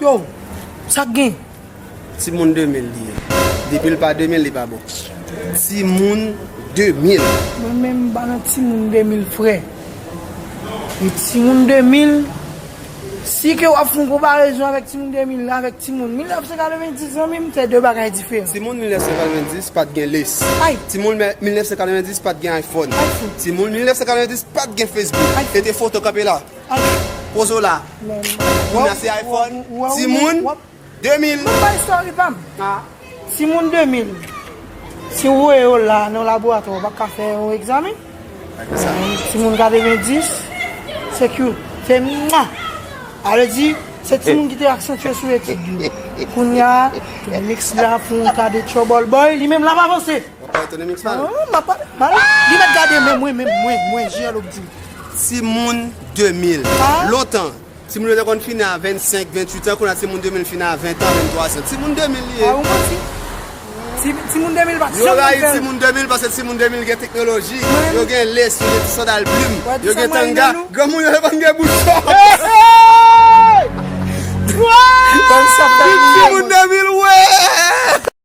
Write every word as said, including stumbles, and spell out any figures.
Yo, sa k gen? Timoun de mil li ye. Depi l pa de mil, li pa bon. Timoun de mil. Mwen menm m pa nan timoun de mil, frè. E timoun de mil, si ke w ap fè yon konparezon avèk timoun de mil la, avèk timoun mil nèf san katrevenndis, zanmi m, se de bagay diferan. Timoun mil nèf san katrevenndis pa t gen lace. Ay. Timoun mil nèf san katrevenndis pa t gen iPhone. iPhone. Timoun mil nèf san katrevenndis pa t gen Facebook. iPhone. E te foto kanpe la. Ay. Poze w la. Men, Kounye a se iPhone. Timoun de mil. Mwen bay story pa m. Ah. Timoun de mil, si w voye yo la nan laboratwa, w pa ka fè yon egzamen. Timoun katrevenndis, se cute. Se mwa. A vle di, se timoun ki te aksantye sou etid yo. Kounye a, Tony Mix la, fè yon kade trouble boy, li menm l ap avanse. Ou pa etone Mix pa? Non, m ap pale. Pale. Li mèt gade men mwen, men mwen, mwen, Jean Lobdi. Timoun de mil. Ah. Lontan, timoun yo te konn fini a vennsenk, venntuit an, kounye a timoun de mil fini a ven an, venntwa zan. Timoun de mil li ye. A ou manti. Ti- Timoun de mil pa t Yo janm rayi fè l. Timoun de mil paske timoun de mil gen teknoloji. Mwen- Yo gen lace, yo gen ti sandal plim, Wè, ti yo gen sandal tanga. nou. Granmoun yo pa gen bouchon.